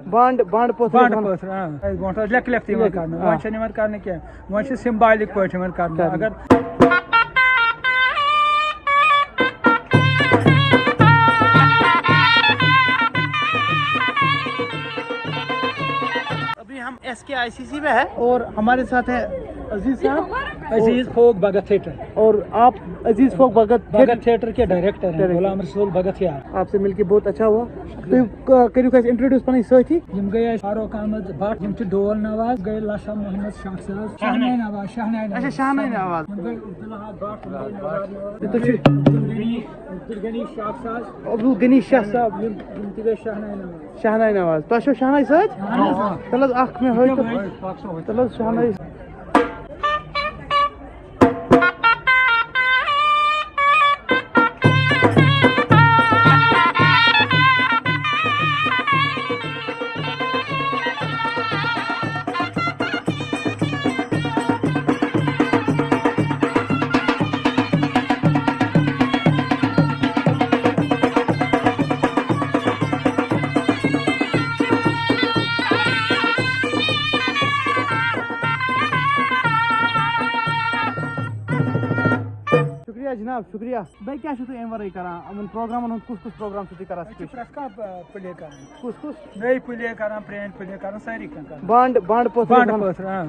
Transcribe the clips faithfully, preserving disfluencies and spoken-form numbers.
بانڈ بانڈ پٲتھٕر بانڈ یَتھ وَنان۔ پٲتھر، آ۔ أسۍ برونٛٹھ ٲسۍ لیٚکھٕ لیٚکھٕ یِوان لیٚکھٕ، کرنہٕ، آ۔ وۄنۍ چھَنہٕ یِوان کرنہٕ کینٛہہ، وۄنۍ چھِ symbolic پٲٹھۍ یِوان کرنہٕ۔ کرنہٕ۔ اگر ابھی ہم S K I C C میں ہے اور ہمارے ساتھ ہے عزیز صاحب۔ Aziz folk Bhagat theatre. اور آپ عزیز فوک بھگت بھگت تھیٹر کے ڈائریکٹر ہیں، ڈائریکٹر۔ غلام رسول بھگت یار۔ آپ سے مل کے بہت اچھا ہوا۔ تو ک-، کٔرِو اَسہِ introduce پَنٕنۍ سٲتھی۔ یِم گٔے اَسہِ فاروق احمد بٹ، یِم چھِ ڈول نواز، گٔے لشا محمد شاہ ساز، شاہناے نواز، شاہناے نواز۔ اچھا، شاہناے نواز۔ یِم گٔے عبدالحق بٹ، یِم گٔے نواز نواز۔ تُہۍ چھِو عبدالغنی، عبدالغنی شاہ ساز۔ عبدالغنی شاہ صاحب۔ یِم، یِم تہِ گٔے شاہناے نواز۔ شاہناے نواز۔ تۄہہِ چھو شاہناے سۭتۍ؟ اہن حظ، آ۔ تَلہٕ حظ اَکھ مےٚ ہٲیِو۔ تَلہٕ حظ شاہناے۔ شُکریہ جناب، شُکریہ۔ بیٚیہِ کیٛاہ چھِو تُہۍ اَمہِ وَرٲے کران؟ یِمَن پروگرامَن ہُنٛد کُس کُس پروگرام چھِو تُہۍ کران أسۍ چھِ special؟ پرٛٮ۪تھ کانٛہہ، آ، پٕلے کران۔ کُس کُس؟ نٔے پٕلے کران، پرٛٲنۍ پٕلے کران، سٲری کینٛہہ کران۔ بانڈ، بانڈ پٲتھٕر بانڈ کران۔ پٲتھٕر، آ۔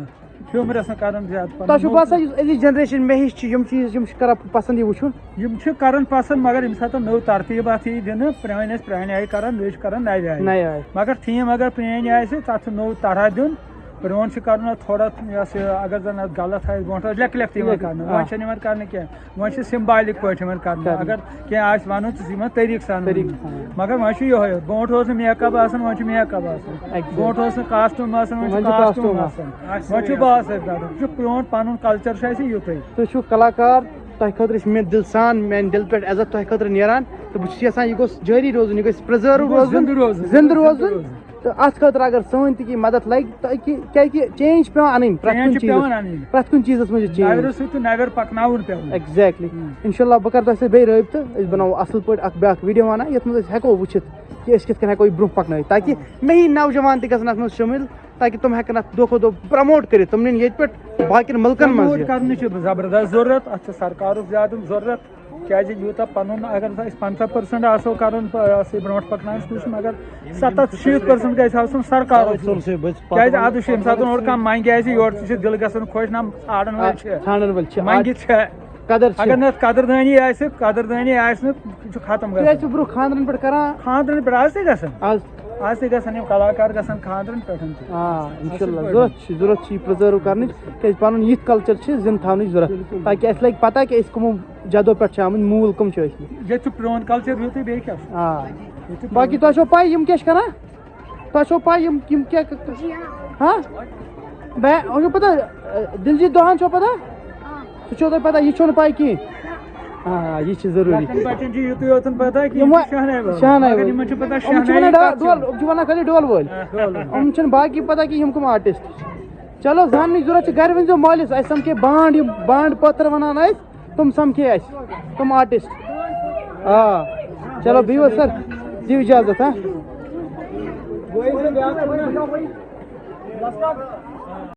ہیوٗمرَس نہٕ کران زیادٕ پَنُن۔ تۄہہِ چھُو باسان یُس أزِچ generation مےٚ ہِش چھِ، یِم چیٖز یِم چھِ کران پَسنٛد یہِ وٕچھُن؟ یِم چھِ کران پَسنٛد، مگر ییٚمہِ ساتہٕ نٔو ترتیٖب اَتھ یی دِنہٕ، پرٛٲنۍ ٲسۍ پرٛانہِ آیہِ کران، نٔوۍ چھِ کران نَوِ آیہِ۔ نَوِ آیہِ۔ مگر theme اگر پرٛٲنۍ آسہِ، تَتھ چھُ نوٚو طرح دیُن۔ پرٛون چھُ کرُن اَتھ تھوڑا، یۄس یہِ، اگر زَن اَتھ غلط آسہِ، برونٛٹھ ٲسۍ لیٚکھٕ لیٚکھٕ تہِ یِوان لیٚکھٕ، کرنہٕ، آ۔ وۄنۍ چھَنہٕ یِوان کرنہٕ کینٛہہ۔ وۄنۍ چھِ symbolic پٲٹھۍ یِوان کرنہٕ۔ کرنہٕ۔ اگر کینٛہہ آسہِ وَنُن، سُہ چھُ یِوان طریٖقہٕ سان طریٖقہٕ وَننہٕ۔ سان۔ مگر وۄنۍ چھُ یِہوٚے، برونٛٹھ اوس نہٕ make up آسان، وۄنۍ چھُ make up آسان۔ Exactly۔ برونٛٹھ اوس نہٕ costume آسان، وۄنۍ چھُ وۄنۍ چھُ costume costume آسان۔ آسان۔ وۄنۍ چھُ باضٲبطہٕ آسان۔ یہِ چھُ پرٛون پَنُن culture چھُ اَسہِ یُتھُے۔ تُہۍ چھِو کلاکار، تۄہہِ خٲطرٕ چھِ مےٚ دِل سان، میٛانہِ دِلہٕ پٮ۪ٹھ عزت تۄہہِ خٲطرٕ نیران۔ تہٕ بہٕ چھُس یَژھان، یہِ گوٚژھ جٲری روزُن، یہِ گوٚژھ preserve یہِ گوٚژھ روزُن، زِندٕ روزُن، زِندٕ زِندٕ روزُن۔ روزُن۔ تہٕ اَتھ خٲطرٕ اگر سٲنۍ تہِ کینٛہہ مدد لگہِ، تہٕ کہِ-، کیٛازِ کہِ change چھِ پٮ۪وان اَنٕنۍ پرٛٮ۪تھ change کُنہِ چھِ چیٖزَس۔ پٮ۪وان اَنٕنۍ۔ پرٛٮ۪تھ کُنہِ چیٖزَس منٛز چھِ change۔ نَوِ سۭتۍ تہٕ نَوٮ۪ر پَکناوُن پٮ۪وان۔ Exactly۔ ہُم۔ اِنشاء اللہ بہٕ کَرٕ تۄہہِ سۭتۍ بیٚیہِ رٲبطہٕ، أسۍ بَناوو اَصٕل پٲٹھۍ اَکھ بیٛاکھ video ہنا، یَتھ منٛز أسۍ ہٮ۪کو وٕچھِتھ کہِ أسۍ کِتھ کٔنۍ ہٮ۪کو یہِ برٛونٛہہ پَکنٲوِتھ، تاکہِ مےٚ ہی نوجوان تہِ گژھن اَتھ منٛز شٲمِل، تاکہِ تِم ہٮ۪کَن اَتھ دۄہ کھۄتہٕ دۄہ promote کٔرِتھ، تِم نِن ییٚتہِ پٮ۪ٹھ باقیَن مُلکَن منٛز promote یہِ۔ کَرنٕچ چھِ زبردست ضروٗرت، اَتھ چھِ سرکارُک زیادٕ ضروٗرت۔ کیٛازِ یوٗتاہ پَنُن، اگر ہسا أسۍ پنٛژاہ percent آسو کَرُن، پ-، یہِ ہسا یہِ برونٛٹھ پَکناونَس کوٗشِش، مگر ستتھ شیٖتھ percent گژھِ آسُن سرکارُک۔ تَوَے ژوٚل سُے بٔژ پَتہٕ۔ کیٛازِ اَدٕ چھُ ییٚمہِ ساتہٕ اورٕ کانٛہہ منٛگہِ آسہِ، یورٕ تہِ چھِ دِل گژھان خۄش، نہ ژھانٛڈَن وٲلۍ آ، چھِ، ژھانٛڈَن وٲلۍ چھِ۔ منٛگِتھ چھِ۔ قدر چھِ۔ اگر نہٕ اَتھ قدردٲنی آسہِ، قدردٲنی آسہِ نہٕ، یہِ چھُ ختم تُہۍ گژھان۔ ٲسِو برٛونٛہہ خانٛدرَن پٮ۪ٹھ کران؟ خانٛدرَن پٮ۪ٹھ آز تہِ گژھان۔ آز؟ آز تہِ گژھان، یِم کلاکار گژھان خانٛدرَن پٮ۪ٹھ تہِ۔ آ، اِنشاء اللہ۔ اَصٕل پٲٹھۍ۔ ضوٚرَتھ چھِ، ضوٚرَتھ چھِ یہِ preserve کَرنٕچ، کیٛازِ پَنُن یِتھ culture چھِ زِندٕ تھاونٕچ ضوٚرَتھ، بِلکُل۔ تاکہِ اَسہِ لَگہِ پَتہ کہِ أسۍ کٕمو جدو پٮ۪ٹھ چھِ آمٕتۍ، موٗل کٕم چھِ ٲسمٕتۍ۔ ییٚتہِ چھُ پرٛون culture یُتُے، بیٚیہِ کیٛاہ چھُ؟ آ۔ ییٚتہِ چھُ باقٕے پرٛون۔ تۄہہِ چھو پَے یِم کیٛاہ چھِ کَران؟ تۄہہِ چھو پَے یِم، یِم کیٛاہ، ہاں؟ بہٕ، تۄہہِ چھو پَتہ، دِلجیت دوہان چھو پَتہ؟ سُہ چھو تۄہہِ پَتہ، یہِ چھو نہٕ پَے کِہیٖنۍ۔ آ، یہِ چھِ ضروٗری۔ لۄکٹٮ۪ن بَچَن چھِ یُتُے یوتَن پَتہ کہِ یِم یِم چھِ وۄنۍ شاہناے وٲلۍ۔ شاہناے مگر وٲلۍ۔ یِمَن چھِ پَتہ یِمَن چھِ شاہناے وَنان ڈا-، کَتھ چھِ۔ ڈول، یِم چھِ وَنان خٲلی ڈول وٲلۍ۔ آ، ڈول وٲلۍ۔ یِم چھِنہٕ باقٕے پَتہ کہِ یِم کٕم artist چھِ۔ چلو، زاننٕچ ضوٚرَتھ چھِ، گَرِ ؤنۍزیو مٲلِس، اَسہِ سَمکھے بانڈ، یِم بانڈ پٲتھٕر وَنان ٲسۍ، تِم سَمکھے اَسہِ، تِم artist۔ آ، چلو، بِہِو حظ sir، دِیِو اِجازت، ہاں۔